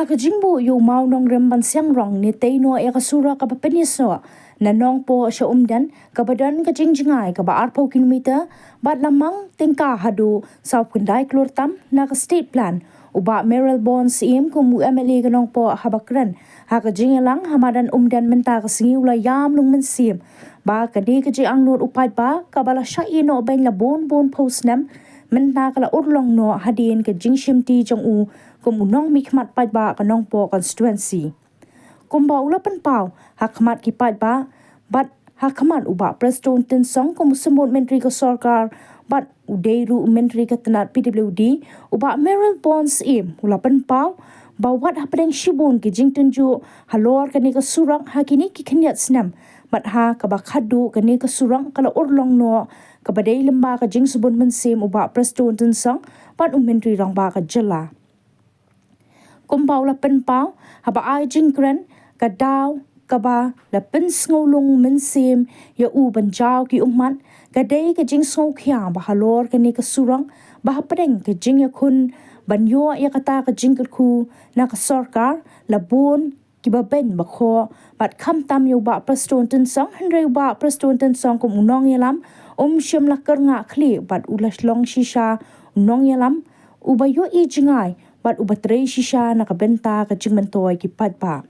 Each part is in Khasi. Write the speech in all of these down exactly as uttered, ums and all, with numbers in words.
Ka jingbuh ïa u mawnongrim ban siang rong ne tei noh ïa ka surok kaba pynïasoh na Nongpoh sha Umden, kaba don ka jingjngai kaba arphew kilometer bad la mang tyngka haduh sawphew khyndai klur tam na ka State Plan. U Bah Mayralborn Syiem kum u M L A ka Nongpoh haba kren ha ka jingïalang ha madan Umden mynta ka sngi u la ïam long mynsiem ba kane ka jingangnud u paidbah kaba la shah ïehnoh beiñ la bun bun phew snem mynta ka la urlong noh hadien ka jingshimti jong u kum u nongmihkhmat paidbah ka Nongpoh constituency. Kumba u la pynpaw ha khmat ki paidbah bad ha khmat u Bah Prestone Tynsong kum u symbud myntri ka sorkar bad u dei ruh u myntri ka tnat P W D, u Bah Mayralborn Syiem u la pynpaw ba wat hapdeng shibun ki jingtynjuh halor kane ka surok ha kine ki khyndiat snem bad ha kaba khadduh kane ka surok ka la urlong noh, kaba dei lyngba ka jingsbun mynsiem u Bah Prestone Tynsong bad u Myntri Rangbah ka jylla. Kumba u la pynpaw haba ai jingkren, ka daw kaba la pynsngewlung mynsiem ïa u ban jaw ki ummat ka dei ka jingsngewkhia ba halor kane ka surok ba hapdeng ka jingïakhun ban ïoh ïa kata ka jingkyrkhu na ka sorkar la bun kiba beiñ ba khoh bad khamtam ïa u Bah Prestone Tynsong, hynrei u Bah Prestone Tynsong kum u nongïalam um shym la kyrngah khlieh bad u la long shisha u nongïalam uba ïohi jngai bad uba trei shisha na ka bynta ka jingmyntoi ki paidbah.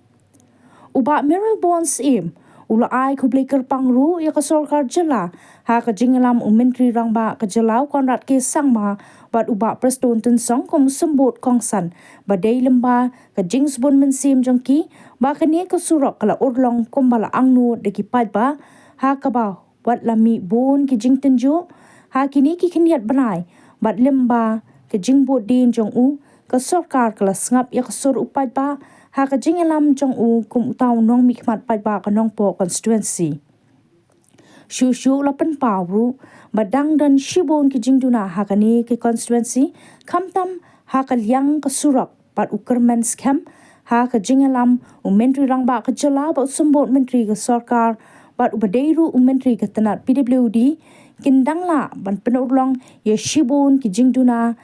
U Bah Mayralborn Syiem u la ai khublei kyrpang ruh ïa ka sorkar jylla ha ka jingïalam u Myntri Rangbah ka jylla u Conrad K Sangma bad u Bah Prestone Tynsong kum u symbud kongsan ba dei lyngba ka jingsbun mynsiem jong ki ba kane ka surok ka la urlong kumba la angnud da ki paidbah ha kaba wat la mih bun ki jingtynjuh ha kine ki khyndiat bnai bad lyngba ka jingbud dien jong u ka sorkar ka la sngap ïa ka sur u paidbah ha ka jingïalam jong u kum uta u nongmihkhmat paidbah ka Nongpoh constituency. Shuh shuh u la pynpaw ruh ba dang don shibun ki jingduna ha kane ka constituency khamtam ha ka liang ka surok bad u kyrmen skhem ha ka jingïalam u Myntri Rangbah ka jylla bad u symbud myntri ka sorkar bad uba dei ruh u myntri ka tnat P W D kin dang lah ban pynurlong ïa shibun ki jingduna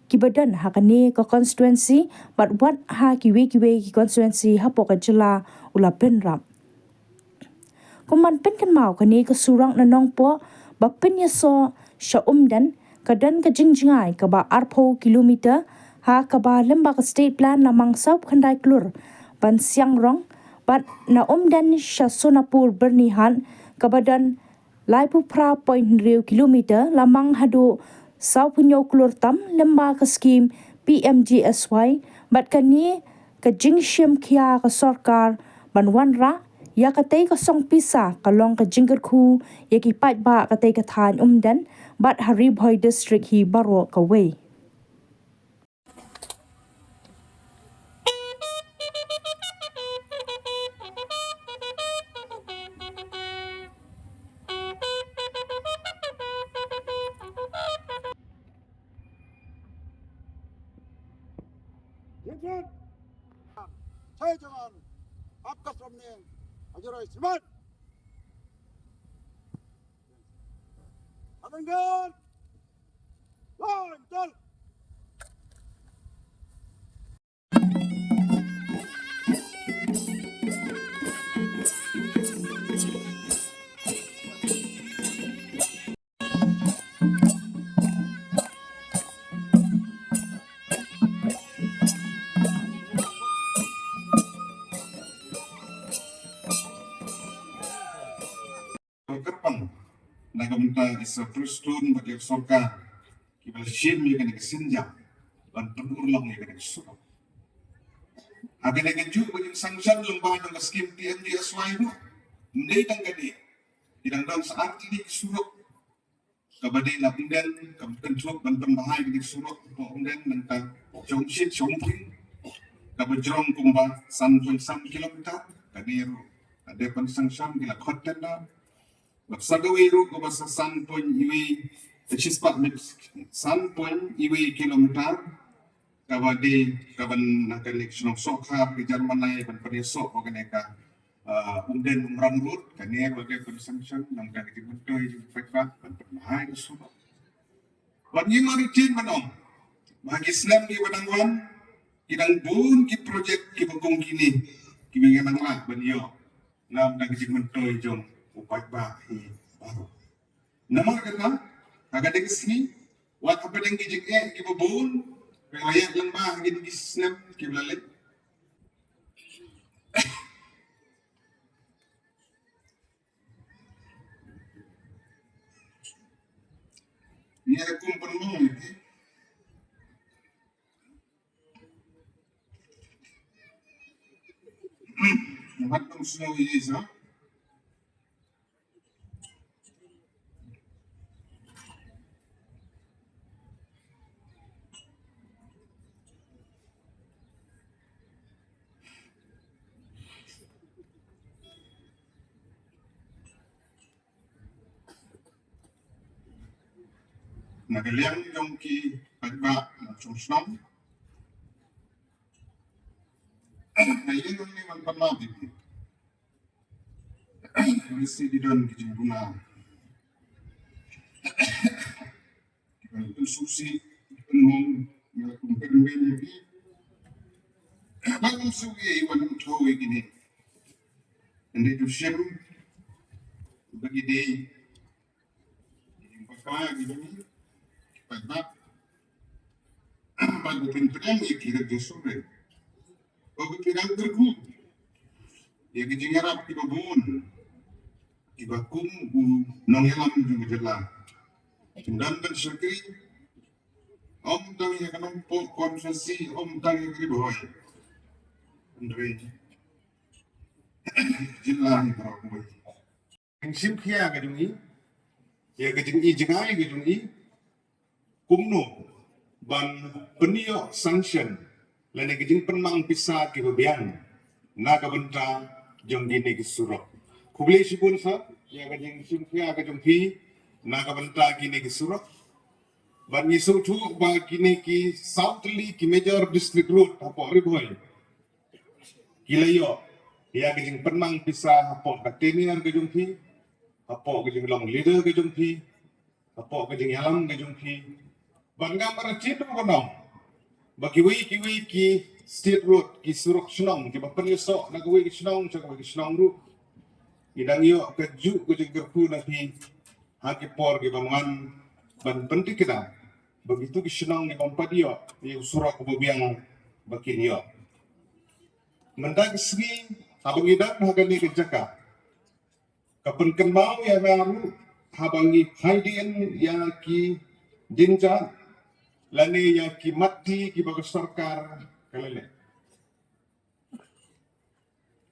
kiba don ha kane ka constituency bad wat ha kiwei kiwei ki constituency hapoh ka jylla u la bynrap. Kum ban pynkynmaw, kane ka surok na Nongpoh ba pynïasoh sha Umden ka don ka jingjngai kaba arphew kilometer ha kaba lyngba ka State Plan la mang sawphew khyndai klur ban siang rong bad na Umden sha Sonapur Byrnihat kaba don laiphew phra point hynriew kilometer la mang haduh sawphew hynñiew klur tam lyngba ka skim P M G S Y bad kane ka jingshim khia ka sorkar ban wanrah ïa katei ka song pisa ka long ka jingkyrkhu ïa ki paidbah katei ka thaiñ Umden bad ha Ri Bhoi District hi baroh kawei. Jai Jawan, आपका सामने हजारों श्रीमान। Abang Gan, line, dal. Kyrpang na ka bynta ka Sir Prestone bad ïa ka sorkar kiba la shim ïa kane ka sienjam ban pynurlong ïa kane ka surok. Ha kane kajuh ka jingsanction lyngba jong ka skim P M G S Y ruh, ym dei tang kane, ki dang don sa ar tylli ki surok kaba dei na Umden, kaba kynthup ban pynbha ïa kane ka surok hapoh Umden, nangta sha Umshit sha Umphing kaba jrong kumba san point san kilometer. Kane ruh ka dei ban sanction, ki la khot tender. Bad sa kawei ruh kaba sa san point iwei, shispah mit, san point iwei kilometer, kaba dei kaba na kane ka shnong Sohkhar ka Jerman lai ban pynïasoh bad kane ka, ah, Umden Umrang Road, kane ruh ka dei ban sanction, nangta ka jingmyntoi jong ki paidbah ban pynbha ïa ka surok. Bad ngi ma ruh kin ban ong ba ha ki snem kiba dang wan, Ki dang bun ki projek kiba kum kine kiba ngi nang lah ban ïoh na ka bynta ka jingmyntoi jong u paidbah hi baroh. Namar kata, ha kane ka sngi, wat hapdeng ki jingeh kiba bun, ba la ïaid lyngba ha kine ki snem kiba la leit, ngi kum pynmong ïa ki. Wat kum snow is, ha? Na ka liang jong ki paidbah na Shnong. Na ïing jong ngi man pan ma bi. Mesti di don ki jingduna. Ki ban pynsusi, pynmong, nga kum ka dang ben ïa ki. Ban pynsusi ïa i wan thaw ïa kine. Ynda tu shem ba ki dei, ba ka ïa ki dei, ba ba ba ba pyntrem ïa ki da ki sure. Ba pyntrem kyrkhu ïa ki jingïarap kiba bun. Kiba kum u nongïalam jong ka jylla. Jingdon ban shakri, ym tang ïa ka nongpoh constituency, ym tang ïa ka Ri Bhoi. Hynrei jylla hi baroh kawei. Ka jingshim khia ka jong i, ïa ka jing i jngai ka jong i, kumno ban pynïoh sanction lane ka jingpynmang pisa kiba biang na ka bynta jong kine ki surok. Khublei shibun sa ïa ka jingshim khia ka jong phi na ka bynta kine ki surok. Bad ngi sngewthuh ba kine ki saw tylli ki major district road hapoh Ri Bhoi ki la ïoh ïa ka jingpynmang pisa hapoh ka tenure ka jong phi, hapoh ka jinglong leader ka jong phi, hapoh ka jingïalam ka jong phi. Bad ngam artatien ruh ban ong ba kiwei kiwei ki state road, ki surok shnong kiba pynïasoh na kawei ka shnong sha kawei ka shnong ruh, ngi dang ïoh kajuh ka jingkyrkhu na phi ha ki por kiban wan ban pynthikna ba kito ki shnong kiba ym pat ïoh ïa u surok uba biang ba kin ïoh. Mynta ka sngi haba ngi don ha kane ka jaka, ka pynkynmaw ïa nga ruh haba ngi phai dien ïa ki jingjia lane ïa ki matti kiba ka sorkar ka la leh.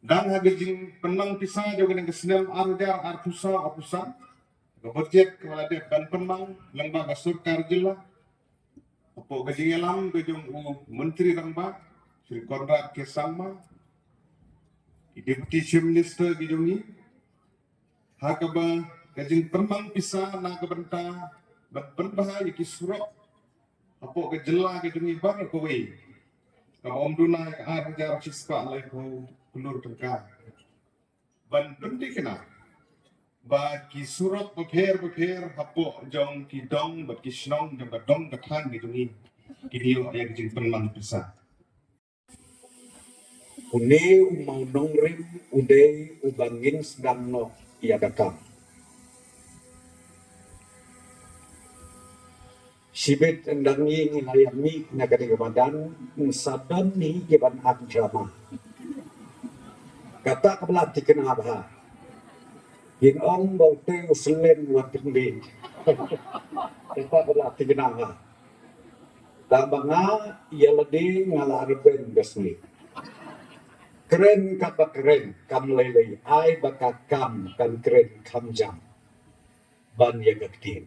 Dang ha ka jingpynmang pisa jong kane ka snem ar hajar arphew saw arphew san, ka budget kaba la dep ban pynmang lyngba ka sorkar jylla, hapoh ka jingïalam ka jong u Myntri Rangbah Shri Conrad K Sangma, i Deputy Chief Minister ka jong ngi, ha kaba ka jingpynmang pisa na ka bynta ban pynbha ïa ki surok hapoh ka jylla ka jong ngi baroh kawei, kaba ym duna ïa ka ar hajar shispah laiphew klur tyngka, ban pynthikna ba ki surok bapher bapher hapoh jong ki dong bad ki shnong jong ka dong ka thaiñ ka jong ngi kin ïoh ïa ka jingpynmang pisa. Une u mawnongrim u dei uba ngin sdang noh ïa ka kam. Shibit ynda ngi ngi la ïa mih na kane ka madan, sa don hi ki ban act drama. Kata ka ba la thikna bha. Kin ong ba u tei u slen wat pynbeit. Kata ka ba la thikna bha. Tang ba nga ïa lade nga la rben ka sngi. Kren kaba kren kam lei lei, ai ba ka kam kan kren kham jam. Ban ïa ka ktien.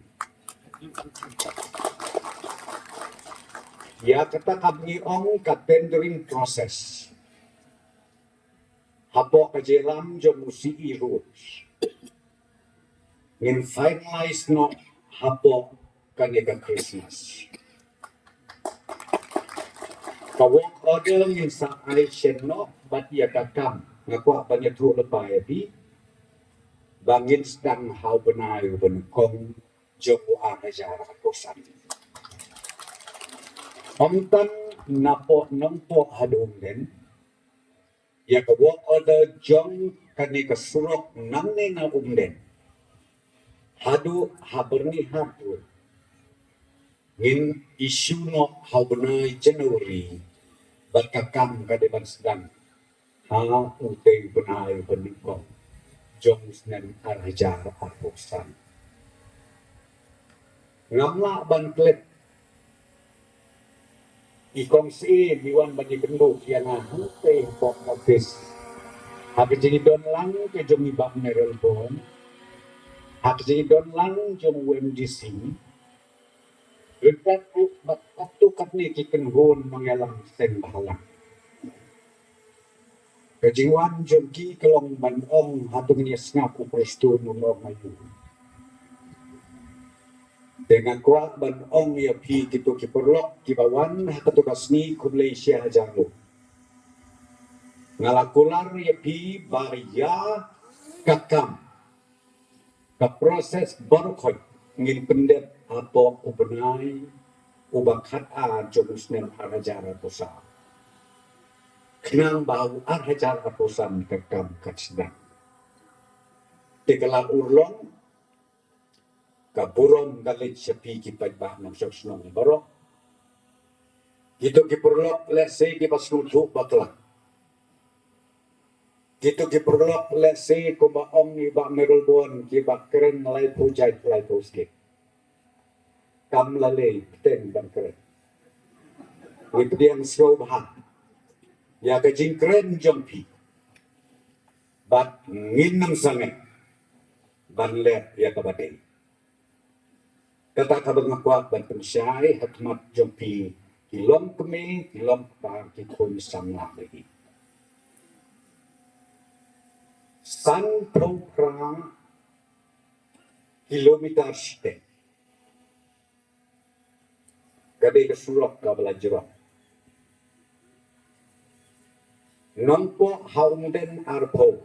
Ïa kata kam ngi ong ka tendering process. Hapoh ka jingïalam jong u C E Road, ngin finalize noh hapoh kane ka Christmas. Ka work order ngin sa ai shen noh bad ïa ka kam nga kwah ban ïathuh lypa ïa phi ba ngin sdang ha u bnai u ba nyngkong jong u ar hajar arphew san. Ym tang napoh Nongpoh haduh Umden, ïa ka work order jong kane ka surok nangne na Umden haduh ha Byrnihat ruh ngin issue noh ha u bnai January, bad ka kam ka dei ban sdang ha utei u bnai ba nyngkong jong u snem ar hajar arphew san. Ngam lah ban klet i kong Syiem i wan ban ïakynduh ïa nga hangtei hapoh office ha ka jingdon lang ka jong i Bah Mayralborn, ha ka jingdon lang jong u M D C. Ryngkat ruh bad katto katne ki kynhun nongïalam seng bhalang. Ka jingwan jong ki ka long ban ong, hato ngin ïa sngap u Prestone u Nongmaïu? Te nga kwah ban ong ïa phi kito ki paralok kiba wan ha kato ka sngi, khublei shihajar nguh. Nga la kular ïa phi ba ïa ka kam, ka process baroh khoit ngin pyndep hapoh u bnai uba khatar jong u snem ar hajar arphew saw, khnang ba ha u ar hajar arphew san ka kam kan sdang. Te ka la urlong, ka burom ka leit sha phi ki paidbah nongshong shnong baroh. Kito ki paralok lehse kiba sngewthuh bakla. Kito ki paralok lehse kumba ong i Bah Mayralborn, kiba kren laiphew jait laiphew skit. Kam la lei bteng ban kren. Ngi pdiang sngewbha ïa ka jingkren jong phi, bad ngin nang sangeh ban leh ïa kaba dei. Kata kaba nga kwah ban pynshai ha khmat jong phi ki longkmie, ki longkpa, ki khun samla ba ïeit. Sanphew phra kilometer shiteng ka dei ka surok kaba la jrong. Nongpoh ha Umden arphew,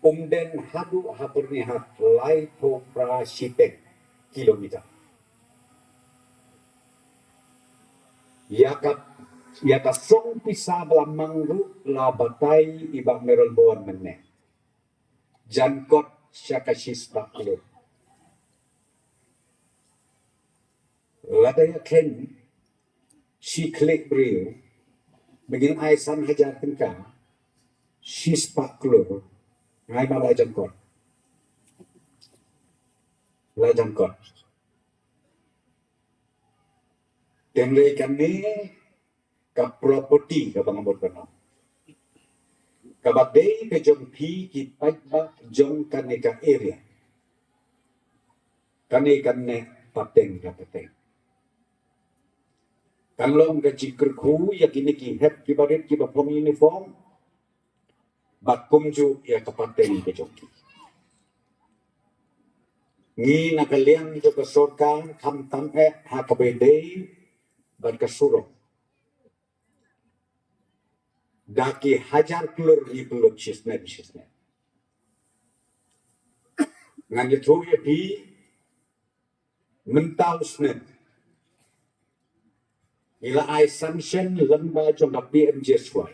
Umden haduh ha Byrnihat laiphew phra shiteng kilometer. Ïa ka, ïa ka song pisa ba la mang ruh la batai i Bah Mayralborn mynne. Jan kot sha ka shispah klur. Lada ïa kheiñ shi khlieh briew, ba ngin ai san hajar tyngka, shispah klur, nga ai ma la jan kot. La jan kot. Te hynrei kane ka property kaba nga mut ban ong, kaba dei ka jong phi ki paidbah jong kane ka area, kane kan neh pateng ka pateng. Kan long ka jingkyrkhu ïa kine ki hep kiba rit kiba phong uniform, bad kumjuh ïa ka pateng ka jong ki. Ngi na ka liang jong ka sorkar khamtam eh ha kaba ïadei bad ka surok, da ki hajar klur ngi pynlut shisnem shisnem. Ngan ïathuh ïa phi, mynta u snem ngi la ai sanction lyngba jong ka P M G S Y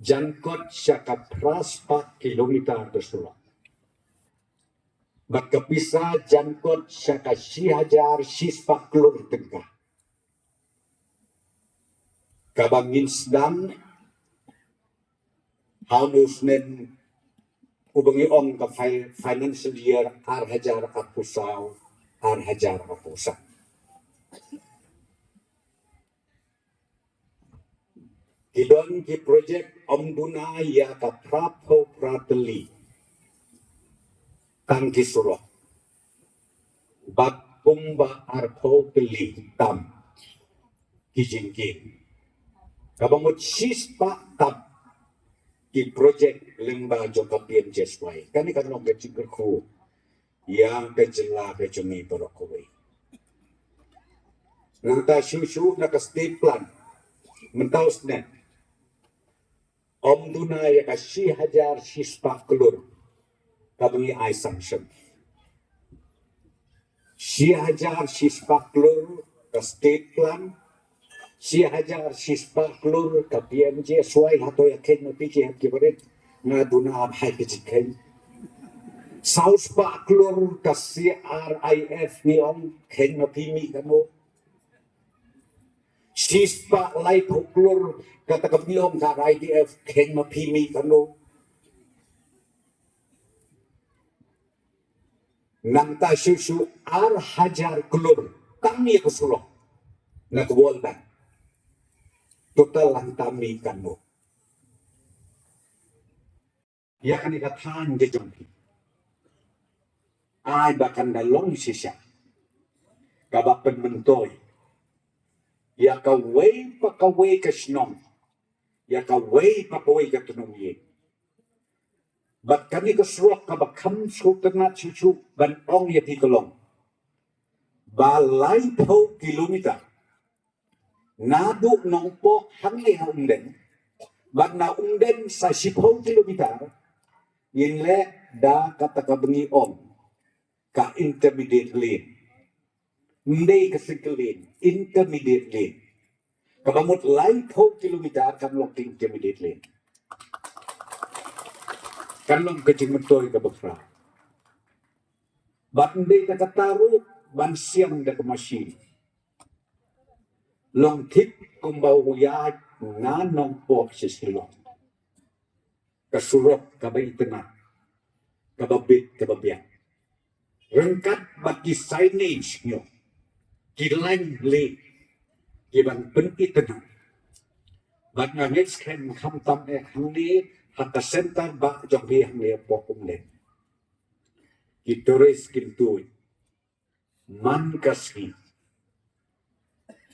jan kot sha ka phra spah kilometer ka surok, bad ka pisa jan kot sha ka shi hajar shispah klur tyngka, kaba ngin sdang ha une u snem uba ngi ong ka fi-, financial year ar hajar arphew saw, ar hajar arphew san. Ki don ki project ym duna ïa ka phraphew phra tylli tang ki surok, bad kumba arphew tylli tam ki jingkieng, kaba mut shispah tam ki project lyngba jong ka P M G S Y. Kane kan long ka jingkyrkhu ïa ka jylla ka jong ngi baroh kawei. Nangta shuh shuh na ka state plan mynta u snem ym duna ïa ka shi hajar shispah klur kaba ngi ai sanction. Shi hajar shispah klur Ka state plan, shi hajar shispah klur ka P M G S Y, hato ïa kheiñ ma phi ki hep ki barit? Nga duna am hai ki jingkheiñ. Saw spah klur ka C R I F ngi ong, kheiñ ma phi mih kano. Shispah laiphew klur kata ka bynta ong ka R I D F, kheiñ ma phi mih kano. Nangta shuh shuh ar hajar klur tang ïa ka surok na ka World Bank. Total hangta mih kano. Ïa kane ka thaiñ ka jong phi, ai ba kan da long shisha kaba pynmyntoi ïa kawei pa kawei ka shnong, ïa kawei pa kawei ka tnum ïing. Bad kane ka surok kaba kham sngewtynnat shuh shuh ban ong ïa phi ka long ba laiphew kilometer naduh Nongpoh hangne ha Umden, bad na Umden sa shiphew kilometer, ngin leh da kata kaba ngi ong ka intermediate lane. Ym dei ka single lane, intermediate lane. Kaba mut laiphew kilometer kan long ka intermediate lane. Kan long ka jingmyntoi kaba khraw. Bad ym dei tang kata ruh, ban siang da ka machine. Long thik kumba u ïaid na Nongpoh sha Shillong. Ka surok kaba itynnad, kaba bit kaba biang, ryngkat bad ki signage, ngi ong ki lain lane, ki ban pynitynnad. Bad nga ngeit skhem khamtam eh hangne ha ka centre ba jong phi hangne hapoh Umden, ki tourist kin tuid man ka sngi.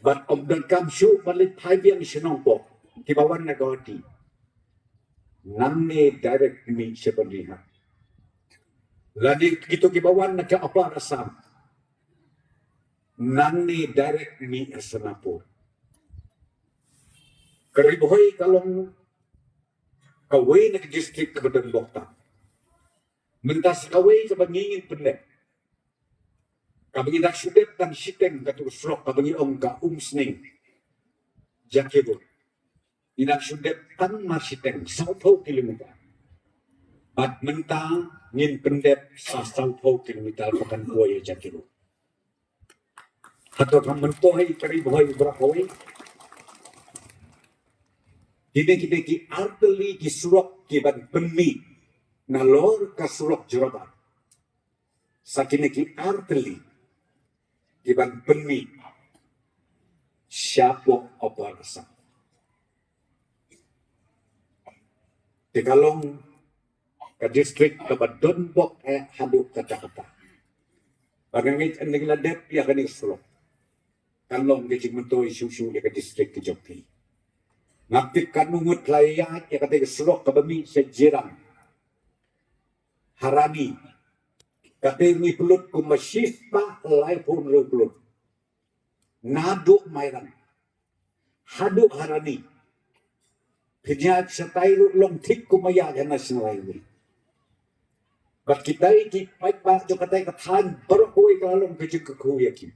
Bad ym donkam shuh ban leit phai biang sha Nongpoh, kiba wan na Guwahati, nangne direct mih sha Byrnihat. Lane kito kiba wan na ka Upper Assam, nangne direct mih ha Sonapur. Ka Ri Bhoi ka long kawei na ka district kaba donbok tam. Mynta sa kawei kaba ngi ngin pyndep, kaba ngi dang shu dep tang shiteng, katu ka surok kaba ngi ong ka Umsning Jakhir Road. Ngi dang shu dep tang mar shiteng, sawphew kilometer. Bad mynta ngin pyndep sa sawphew kilometer ba kan poi ha Jakhir Road. Hato ka myntoi ka Ri Bhoi baroh kawei? Kine kine ki artylli ki surok ki ban pynmih nalor ka surok Jorabat. Sa kine ki artylli ki ban pynmih shapoh Upper Assam. Te ka long ka district kaba donbok eh haduh katta katta. Ba nga ngeit hynda la dep ïa kane ka surok, kan long ka jingmyntoi shuh shuh ïa ka district ka jong phi. Ngam tip katno ngut la ïaid ïa kata ka surok kaba mih sha Jirang ha Rani. Kata ngi pynlut kumba shispah laiphew hynriew klur naduh Mairang haduh ha Rani. Pynïaid shatai ruh long thik kumba ïaid ha National Highway. Bad kitai ki paidbah jong katai ka thaiñ baroh kawei ka la long ka jingkyrkhu ïa ki.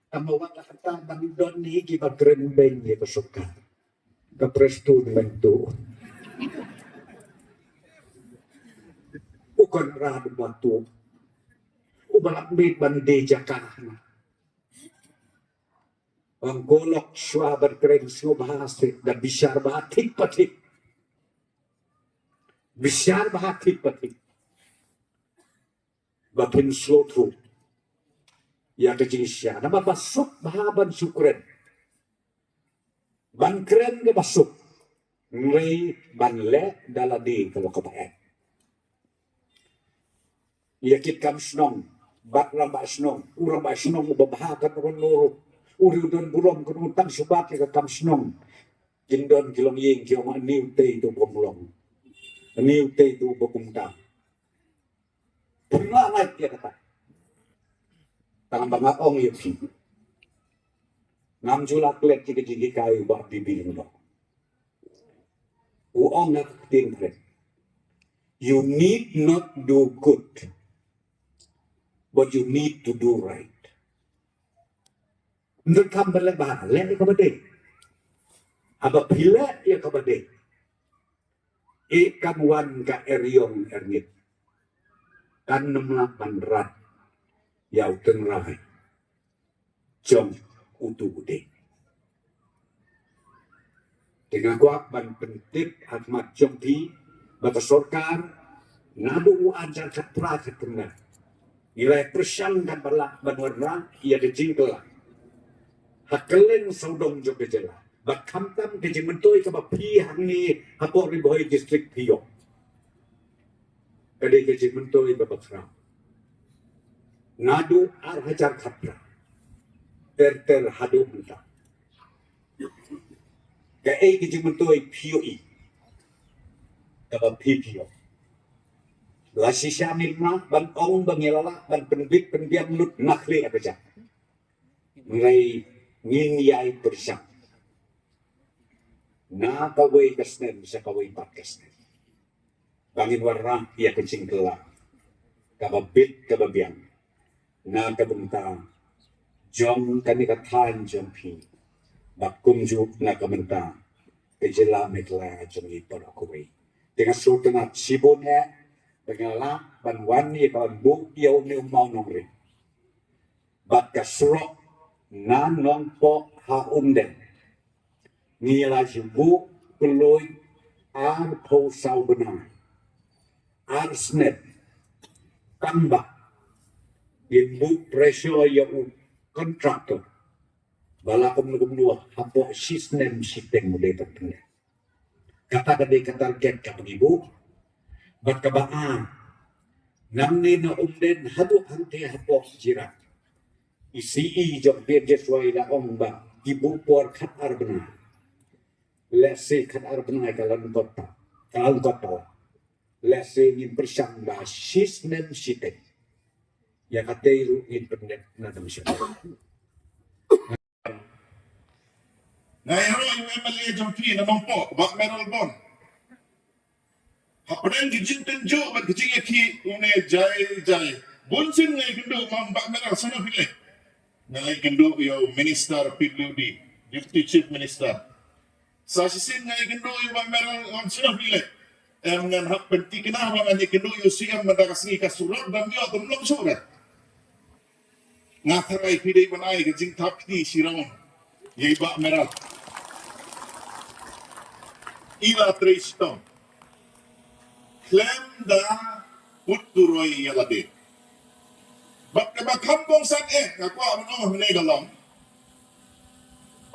Tangba wat la kata dang don hi kiba kren beiñ ïa ka sorkar. Ka Prestone Bento, u Conrad Bento, uba la miet ban die jaka. Ong ko lok shuwa ban kren sngewbha seh, da bishar bha thik pa thik. Bishar bha thik pa thik ba phin sngewthuh ïa ka jingshisha. Namar ba suk bha ban shu kren, ban kren kaba suk, hynrei ban leh da lade ka long kaba eh. Ïa kit kam shnong bad rangbah shnong, u rangbah shnong uba bha katno katno ruh, u riew don burom katno, tang shu bat ïa ka kam shnong, kin don ki longïing ki ong, ani utei tu bym long, ani utei tu ba kumta. Pynlait ïa kata. Tang ba nga ong ïa phi, ngam ju la klet ïa ka jinghikai u Bah B B Lyngdoh. U ong ha ka ktien Karen, you need not do good, but you need to do right. Ym donkam ban leh bha, leh ïa kaba dei. Haba phi leh ïa kaba dei, eh, kan wan ka eriong erngit. Kan ym lah ban rat ïa u tynrai jong utu u dei. Te nga kwah ban pyntip ha khmat jong phi ba ka sorkar naduh u ar hajar khatphra khatkhyndai ngi la pyrshang katba lah ban wanrah ïa ka jingkylla ha kylleng sawdong jong ka jylla, ba khamtam ka jingmyntoi kaba phi hangne hapoh Ri Bhoi District phi ïoh, ka dei ka jingmyntoi kaba khraw. Naduh ar hajar khatphra ter ter haduh mynta, kaei ka jingmyntoi phi ïohi kaba phi phi ïoh? La shisha ngim lah ban ong ba ngi la lah ban pynbit pynbiang lut na khlieh ha ka jaka. Hynrei ngin ïai pyrshang na kawei ka snem sha kawei pat ka snem ba ngin wanrah ïa ka jingkylla kaba bit kaba biang na ka bynta jong kane ka thaiñ jong phi, bad kumjuh na ka bynta ka jylla Meghalaya jong ngi baroh kawei. Te nga sngewtynnat shibun eh ba nga lah ban wan ïa ka ban buh ïa une u mawnongrim bad ka surok na Nongpoh ha Umden. Ngi la ju buh kylluid arphew saw bnai, ar snem, tang ba ngin buh pressure ïa u contractor ba la kumno kumno hapoh shi snem shiteng u dei ban pynlong. Kata ka dei ka target kaba ngi buh. Bad kaba ar, nangne na Umden haduh hangtei hapoh Jirang, i C E jong P M G S Y la ong ba ki buh por khatar bnai. Lehse khatar bnai ka lyngkot pat, ka lyngkot pat. Lehse ngin pyrshang ba shi snem shiteng. Ïa katei ruh ngin pyndep na dang sha. Nga ïaroh ïa u M L A jong phi na Nongpoh, Bah Mayralborn. Hapdeng ki jingtynjuh bad ki jingïakhih, une jai jai. Bun sien nga ïakynduh ma Bah Mayralborn, shano phi leit? Nga la ïakynduh ïa u Minister P W D, Deputy Chief Minister. Sa shisien nga ïakynduh ïa u Bah Mayralborn, shano phi leit? Em, ngan hap pynthikna ba ngan ïakynduh ïa u C M mynta ka sngi, ka surok dang ïoh, ym long shuh re. Nga tharai phi dei ban ai ka jingthap kti shi round ïa i Bah Mayralborn. I la trei shitom khlem da put turoi ïa lade. Bad kaba kham kongsan eh, nga kwah ban ong hangne ka long,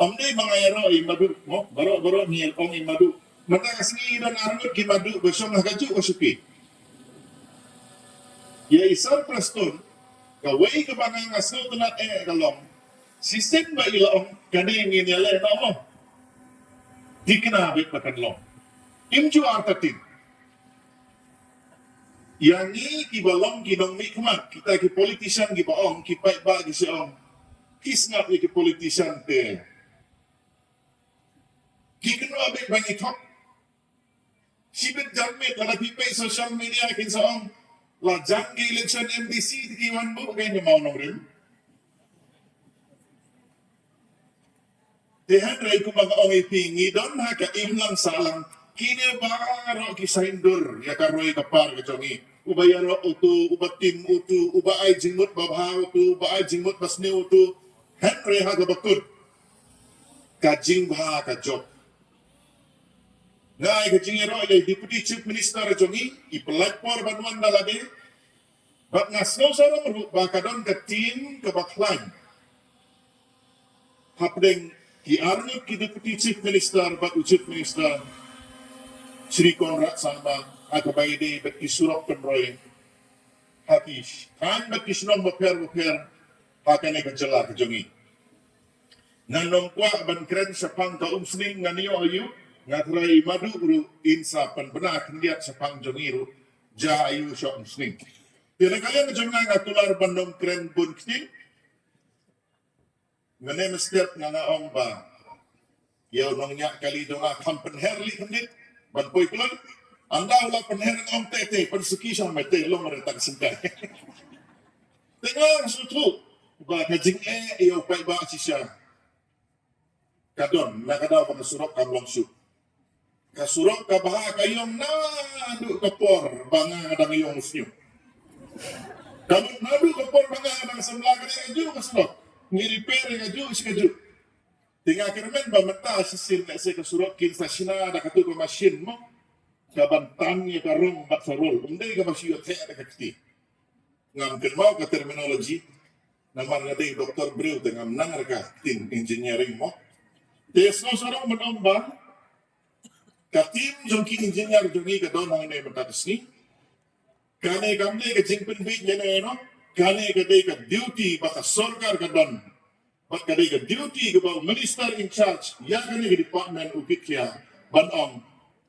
ym dei ba nga ïaroh ïa i Madu, mo, baroh baroh ngi ong i Madu. Mynta ka sngi don arngut ki Madu ba shong ha kajuh ka shuki. Ïa i Sir Prestone, kawei kaba nga, nga sngewtynnat eh ka long, shisien ba i la ong, kane ngin ïaleh noh mo. Thikna beit ba kan long. Im ju artatien. Ïa ngi kiba long ki nongmihkhmat, kita ki politician kiba ong, ki paidbah ki shu ong, ki sngap ïa ki politician te. Ki kynnoh beit ba ngi thok. Shibit janmiet lada phi peit social media kin sa ong, la jang ki election M D C te ki wan buh kein ïa mawnongrim. Te hynrei kumba nga ong ïa phi, ngi don ha ka imlang sahlang, kine baroh ki saiñdur ïa ka roi ka par ka jong ngi. Uba ïaroh utu, uba tim utu, uba ai jingmut babha utu, uba ai jingmut basniew utu. Hynrei ha kaba kut, ka jingbha ka jop. Nga ai ka jingïaroh ïa i Deputy Chief Minister jong ngi, i pyllait por ban wan da lade. Bad nga sngewsarong ruh ba ka don ka team kaba khlaiñ hapdeng ki arngut ki Deputy Chief Minister bad u Chief Minister, Shri Conrad Sangma, ha kaba ïadei bad ki surok pynroi ha ki thaiñ bad ki shnong bapher bapher ha kane ka jylla ka jong ngi. Ngan ym kwah ban kren shaphang ka Umsning, ngan ïoh aïu, nga tharai i Madu ruh in sa pynbna khyndiat shaphang jong ngi ruh, ja aïu sha Umsning. Te na ka liang jong nga nga kular ban ym kren bun ktien. Mynne mynstep nga nga ong ba ïa u nongñiah kali jong nga kham pynher lih khyndiat ban poi kloi. Ynda u la pynher, nga ong te te pynsuki sha me te long re tang sengkai. Te nga sngewthuh ba ka jingeh ïa u paidbah shisha ka don, na ka daw ba ka surok kam long shuh. Ka surok ka bha ka ïong naduh ka por ba nga dang ïong sniew. Ka mut naduh ka por ba nga dang samla ka dei kajuh ka surok. Ngi repair kajuh shi kajuh. Te nga kyrmen ba mynta shisien lehse ka surok kin sa shna da katu ka machine mo, ka ban tan ïa ka rong bad ka roll. Ym dei ka machine ïoh theh da ka kti. Ngam kynmaw ka terminology, namar nga dei doktor briew te ngam nang re ka ktien engineering mo. Te sngewsarong ban ong ba ka team jong ki engineer jong ngi ka don hangne mynta ka sngi. Kane kam dei ka jingpynbeit ïa ne no, kane ka dei ka duty ba ka sorkar ka don. Bad ka dei ka duty kaba u minister in charge ïa kane ka department u kit khia ban ong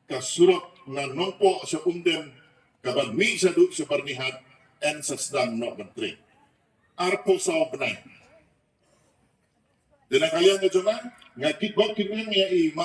ka surok na Nongpoh sha Umdem, ka ban mih shaduh sha Byrnihat, yn sa sdang noh ban trei. Arphew saw bnai. Te na ka liang ka jong nga, nga kitbok kitweng ïa i ma